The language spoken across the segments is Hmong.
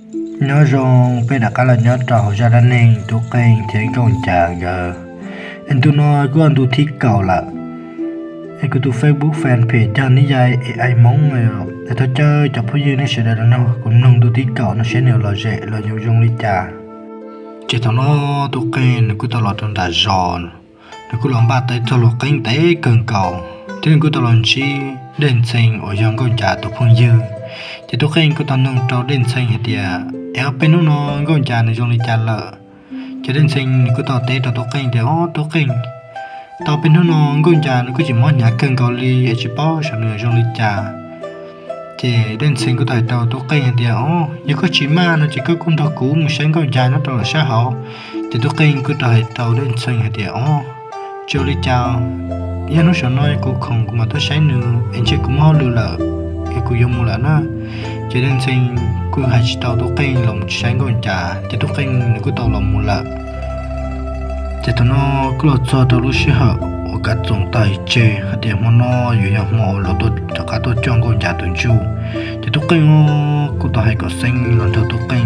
Nyob zoo, peb rov qab los nyob rau hauv zaj dab neeg Tub Qeej thiab Nkauj Ncas nkawd. Es ntu no kuj yog ntu thib kaum lawm. Es kuv tus Facebook fanpage yog Neb Yaj AI Hmoob, es thov caw cov phooj ywg nej sawv daws los nrog kuv mloog ntu thib kaum no saib nws los zem los yuav zoo li cas. Ces thaum no Tub Qeej nws kuj tau los rau nram zos, nws kuj los npaj tau ib txoj hlua qeeb ntev kawg nkaus, thiab nws kuj tau los ntsib Dej Ntxhee uas yog Nkauj Ncas tus phooj ywg. Ces Tub Qeej kuj tau nug rau Dej Ntxhee hais tias, Es ob peb hnub no Nkauj Ncas nws zoo li cas lawm? Ces Dej Ntxhee nws kuj tau teb rau Tub Qeej tias, Ob Tub Qeej, tau peb hnub no Nkauj Ncas nws kuj tseem mob hnyav kawg nkaus li es tsis paub xyov nws zoo li cas. Ces Dej Ntxhee kuj tau hais rau Tub Qeej hais tias, Os, yog koj tsis maj no ces koj kuj nrog kuv mus saib Nkauj Ncas nyob rau lawm sab hauv. Ces Tub Qeej kuj tau hais rau Dej Ntxhee hais tias, Os, tsis ua li cas, ib hnub saum no kuv khoom kuv mam tuaj saib nws, es ntshe kuv muaj hauj lwm lawm, es kuv yuav mus lawm na. Ces Dej Ntxhee kuj hais tsis tau Tub Qeej los mus saib Nkauj Ncas, ces Tub Qeej nws kuj tau los mus lawm. Ces thaum no kuj los txog rau lub sij hawm uas Kav Txoos tau hais tseg hais tias hmo no yuav yog hmo uas lawv tuaj rov qab tuaj coj Nkauj Ncas tus ntsuj. Ces Tub Qeej kuj tau hais kom Xeeb los nrog Tub Qeej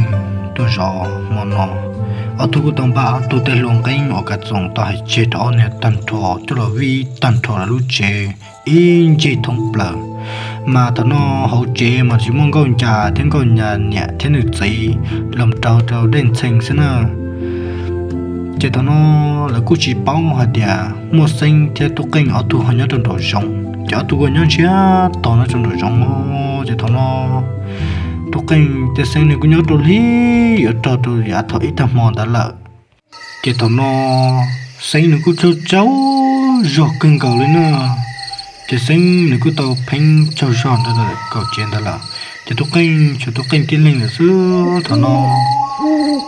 tuaj zov hmo no. Ob tug kuj tau npaj ob tug tej hlua nqeeb uas Kav Txoos tau hais tseg rau ob niag tag nrho coj los vij tag nrho lawv lub tsev ib ncig thoob plaws. Mas thaum no hauv tsev mas tsis muaj Nkauj Ncas thiab Nkauj Ncas niam thiab nws txiv los rau rau Dej Ntxhee xwb na. Ces thaum no lawv kuj tsis paub hais tias muaj Xeeb thiab Tub Qeej ob tug ho nyob rau nraum zoov, ces ob tug kuj nyob ntsiag to nyob rau nraum zoov. Ces thaum no Tub Qeej thiab Xeeb nws kuj nyob rau li yuav rog rau yav thaum ib tag hmo ntawd lawm. Ces thaum no Xeeb nws kuj tsaug tsaug zog kawg nkaus li na. Ces Xeeb nws kuj tau pheej tsaug zog ntawd kaum tsev ntawd lawm. Ces Tub Qeej tshuav Tub Qeej tib leeg lawm xwb thaum no.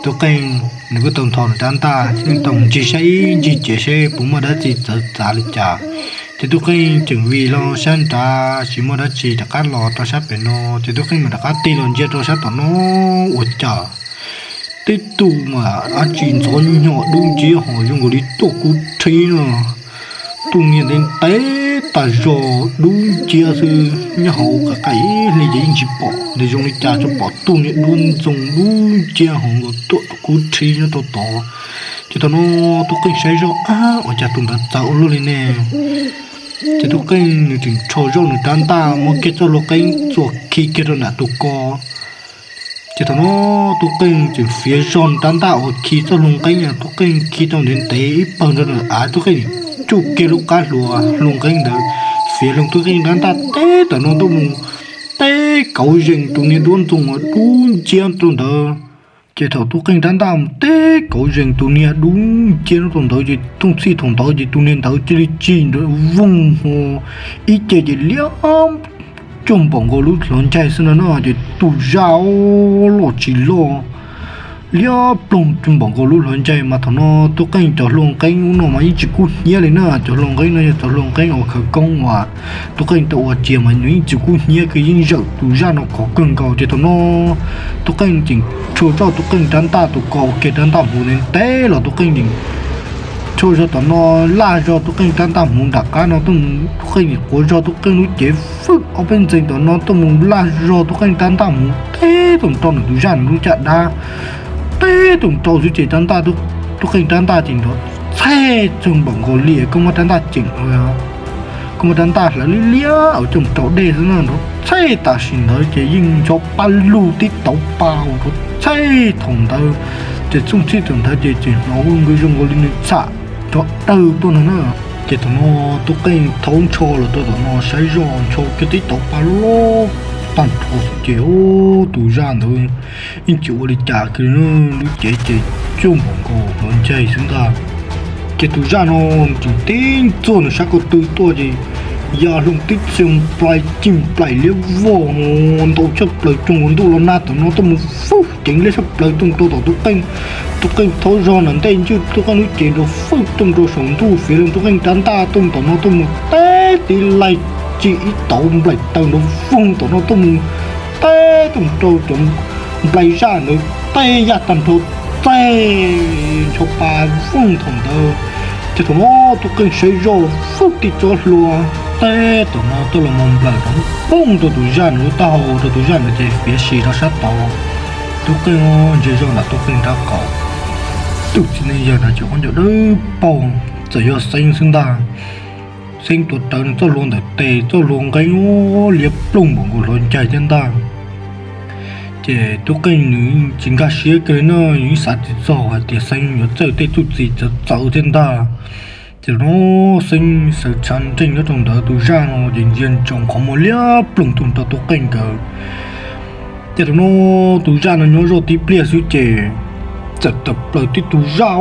Tub Qeej nws kuj tau nthos nws rab ntaj thiab nws tau ncig saib ib ncig tsev seb puas muaj dab tsi txawv txav li cas. Ces Tub Qeej tseem vij los sab nrad tsis muaj dab tsi rov qab los rau sab pem no, ces Tub Qeej mam rov qab tig los ntsia rau sab tom no ua cas tib tug mas dab tsi ntxhov nyom dub nciab ho zoo nkaus li tuaj kuv rhib no. Tus niag ntev ntev tas zog dub nciab xwb, nyob hauv qab qab ib hli ces yeej tsis pom nws zoo li cas, tsuas pom tus niag dub ntxoo dub nciab ho nkaus tuaj kuv rhib nyob rau tod. Ces thaum no Tub Qeej saib zoj, Ab, ua cas tus ntawd txawv ua luaj li ne? Ces Tub Qeej nws tseem rho zoj nws rab ntaj muab kiag txoj hlua qeeb txuas khi kiag rau nram tus ko. Ces thaum no Tub Qeej tseem fiav zog nws rab ntaj uas khi txoj hlua qeeb, Tub Qeej khi tau ntev ntev ib pawg nrog nws av, Tub Qeej tsuj kiag lub qab hlua hlua qeeb ntawd fiav hlo Tub Qeej rab ntaj teb tom no tuaj mus teb kauv zees tus niag duab ntxoo uas dub nciab rau ntawd. Ces thaum Tub Qeej rab ntaj mus teb kauv zees tus niag dub nciab rau ntawd ces thooj txhij thaum ntawd ces tus niag ntawd cia li tsim nrov voog ho ib ce ces liab cuag npaum nkaus lub hlua ncaig xwb no na. Ces tus zaj loj tsis loj liab ploog cuag npaum nkaus lub hlua ncaig, mas thaum no Tub Qeej cov hlua qeeb ub no mas yeej tsis kub hnyiab li na. Cov hlua qeeb no yog cov hlua qeeb uas khawv koob uas Tub Qeej tau ua cia mas nws yeej tsis kub hnyiab, yeej zawm tus zaj no khov kawg nkaus. Ces thaum no Tub Qeej tseem rho zoj Tub Qeej rab ntaj tus ko ua kiag rab ntaj hmuv ntev ntev los Tub Qeej tseem rho zog tom no laj zog Tub Qeej rab ntaj hmuv nram qab no tuaj mus, Tub Qeej tseem quav zog Tub Qeej lub cev fwj ob peb ntxees tom no tuaj mus laj zog Tub Qeej rab ntaj hmuv teb tuaj rau nws tus zaj nws lub caj dab. Teb tuaj rau xwb ces rab ntaj, Tub Qeej rab ntaj ces nrov txhej txog npaum nkaus li koj muab rab ntaj ceem, koj muab rab ntaj hlawv liab liab uas coj rau dej xwb na. Nrov txhej tam sim ntawd ces yeej ncho pa lug tib tauv pa uas nrov txhej thaum ntawd. Ces thooj txhij thaum ntawd ces tseem hnov nkawd zoo nkaus li nws txham nrov dawg tuaj no na. Ces thaum no Tub Qeej thaub ntsho los rau tom no saib zoj ntsho kiag tib tauv pa loj tag nrho xwb ces tus zaj ntawd yeej tsis ua li cas kiag li, lub cev ces cuag npaum nkaus hlua ncaig xwb ntag. Ces tus zaj no tseem tib ntxuag nws sab ko tw tuaj ces ya hlo tib txhia nplai cig nplaim liab vog ntau tshaj plaws cuag nkaus ntuj los nag tom no tuaj mus fwj ceev liab tshaj plaws tuaj rau tom Tub Qeej. Tub Qeej thaub zog nram ntej ntswj Tub Qeej lub cev nrov fwj tuaj rau saum ntuj fiav hlo Tub Qeej rab ntaj tuaj tom no tuaj mus teb tib laig tsim ib tauv nplaim taw nrov voog tom no tuaj mus teb tuaj rau cov nplai zaj ntawd teb yaj tag nrho txhej ncho pa voog thaum ntawd. Ces thaum no Tub Qeej saib zoj fwj tib tsob hlua teb tom no tuaj los mus nplawm nrov voog rau tus zaj nws lub taub hau rau tus zaj ntawd ces fiav si rau sab tod. Tub Qeej ntsia zoj ntawm Tub Qeej nraub qaum, tus txiv neej yawg ntawd ces quab ncaug dawb paug, txawm yog Xeeb xwb ntag. Xeeb tuav rawv nws txoj hlua ntawm tes, txoj hlua nqeeb liab ploog npaum nkaus hluav ncaig thiab ntag. Ces Tub Qeej nws tsis nkag siab kiag li na, nws xav tsis txog hais tias Xeeb yuav txawj tej txuj ci txawv txawv thiab ntag. Ces thaum no Xeeb sawv tshav nreej nyob rau ntawd, tus zaj no ces ntsia ntsoov qhov muag liab ploog tuaj rau Tub Qeej nkawd. Ces thaum no tus zaj no nyob zoj tib pliag xwb ces txawm tawm plaws tib tug zaj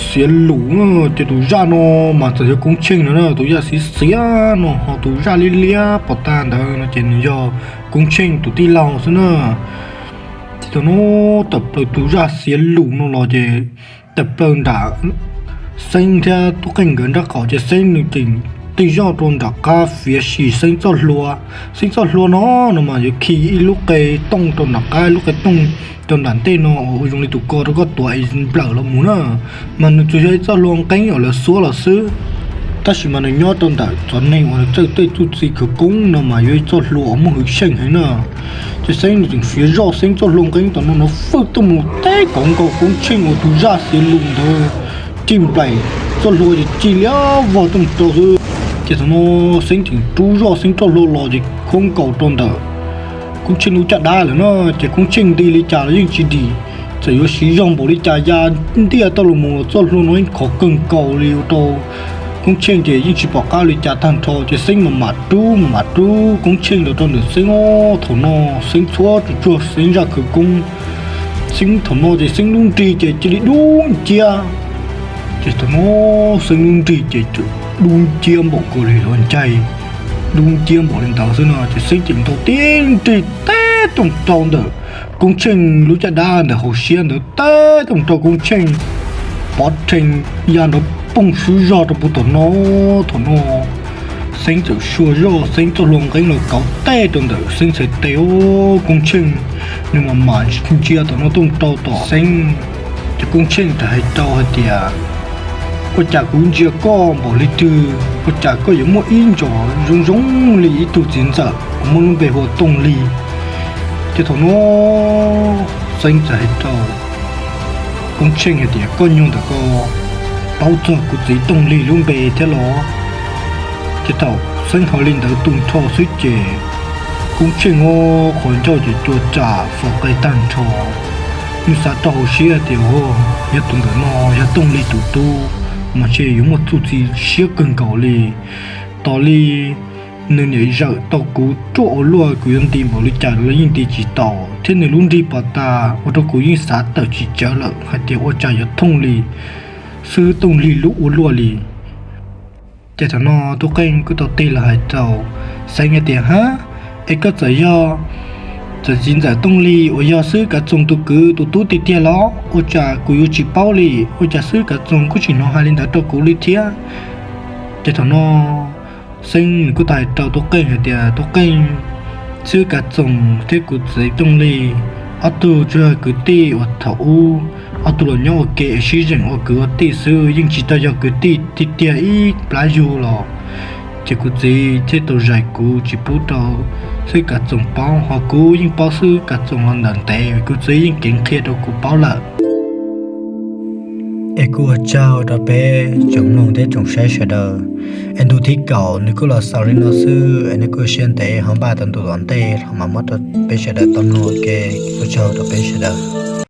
xiav lus na. Ces tus zaj no mas txawm yog Koob Tsheej no na, tus zaj xiav xiav no, ho tus zaj liab liab pov tag ntawd no ces nws yog Koob Tsheej tus tij laug xwb na. Ces thaum no tawm plaws tus zaj xiav lus no los ces tawm plaws nram Xeeb thiab Tub Qeej nkawd nraub qaum, ces Xeeb nws tseem tig zoj rau nram qab fiav sim Xeeb txoj hlua. Xeeb txoj hlua no, no mas yuav khi ib lub qe tooj rau nram qab, ib lub qe tooj rau nram ntej no uas ua zoo li tus ko rau koj tuav es nplawm los mus na. Mas nws tsuas yog ib txoj hlua nqeeb uas lawv xuab los xwb, tab sis mas nws nyob rau ntawm cov neeg uas nws txawj tej txuj ci khawv koob no mas yog ib txoj hlua uas muaj hwj xyeej heev na. Ces Xeeb nws tseem fiav zoj Xeeb txoj hlua nqeeb tom no no fwj tuaj mus teb kauv nkaus Koob Tsheej uas tus zaj xiav lus ntawd, cij nplaim txoj hlua ces cig liab vog tuaj mus rau xwb. Ces thaum no Xeeb tseem rub zoj Xeeb txoj hlua los ces khoob nkaus rau ntawm Koob Tsheej lub caj dab lawm na. Ces Koob Tsheej nti li cas los yeej tsis dim, txawm yuav siv zog npaum li cas ya ntiaj toj los mus los txoj hlua no yeej khov kawg nkaus li ua rau Koob Tsheej ces yeej tsis pom qab li cas tag nrho. Ces Xeeb mam mam rub mam mam rub Koob Tsheej los rau ntawm Xeeb os. Thaum no Xeeb txhua tsuag tsuag Xeeb zaj khawv koob. Xeeb thaum no ces Xeeb lub nrig ces cia li dub nciab. Ces thaum no Xeeb lub nrig ces tseem dub nciab npaum nkaus li hluav ncaig, dub nciab npaum li ntawd xwb no ces Xeeb tseem ntaus tib nrig teb tuaj rau ntawm Koob Tsheej lub caj dab ntawm hauv siab ntawd teb tuaj rau Koob Tsheej pov rhees ya nrov poog swb zog rau puag tom no. Thaum no Xeeb txawm sua zoj Xeeb txoj hlua nqeeb los kauv teb rau ntawm Xeeb txhais tes os. Koob Tsheej nws mam mam ntsia tom no tuaj rau tom Xeeb. Ces Koob Tsheej txawm hais rau hais tias, ua cas kuv ntsia koj npaum li twg ua cas koj yuav muaj ib ntsws zoo zoo li ib tug txiv ntxawm uas muaj lub npe hu ua Tooj Lig. Ces thaum no Xeeb txawm hais rau Koob Tsheej hais tias, koj nyuag ntawm ko paub txog kuv txiv Tooj Lig lub npe thiab los? Ces thaum Xeeb hais li ntawd tu nrho xwb ces Koob Tsheej o, qhov ncauj ces cua tsam fom qe tag nrho. Nws xav rau hauv siab tias, yog tus ntawm no yog Tooj Lig tus tub mas ntshe yuav muaj txuj ci siab kawg nkaus li. Tos li nws niam zawm tau kuv ruaj ua luaj, kuv yuav nti npaum li cas los yeej nti tsis tau, thiab nws lub nrig pov tas ua rau kuv yeej xav tawm tsis tsawv lawm hais tias ua cas yuav Tooj Lig xwb, Tooj Lig lub ua luaj li. Ces thaum no Tub Qeej kuj tau tig los hais rau Xeeb hais tias, hab, es koj txawm yog txiv ntxawm Tooj Lig uas yog Xwb Kav Txoos tus kwv tus tub tiag tiag los? Ua cas kuv yuav tsis paub li, ua cas Xwb Kav Txoos kuj tsis hnov hais li ntawd rau kuv li thiab. Ces thaum no Xeeb nws kuj tau hais rau Tub Qeej hais tias, Tub Qeej, Xwb Kav Txoos thiab kuv txiv Tooj Lig ob tug tsuas yog kwv tij uas thaum ub ob tug los nyob ua ke es sib zeem ua kwv ua tij xwb, yeej tsis tau yog kwv tij tiag tiag ib plab yug los. Ces kuv txiv thiaj tau zais kuv tsis pub rau Xwb Kav Txoos paub, ho kuv yeej paub Xwb Kav Txoos los ntawm ntev, kuv txiv yeej keev qhia rau kuv paub lawm. Es kuj ua tsaug rau peb tsoom mloog thiab tsoom saib sawv daws. Es ntu thib kaum nws kuj los xaus li no xwb, es nws kuj siab ntev ho npaj tau ntu tom ntej los mas muab rau peb sawv daws tau mloog ua ke. Ua tsaug rau peb sawv daws.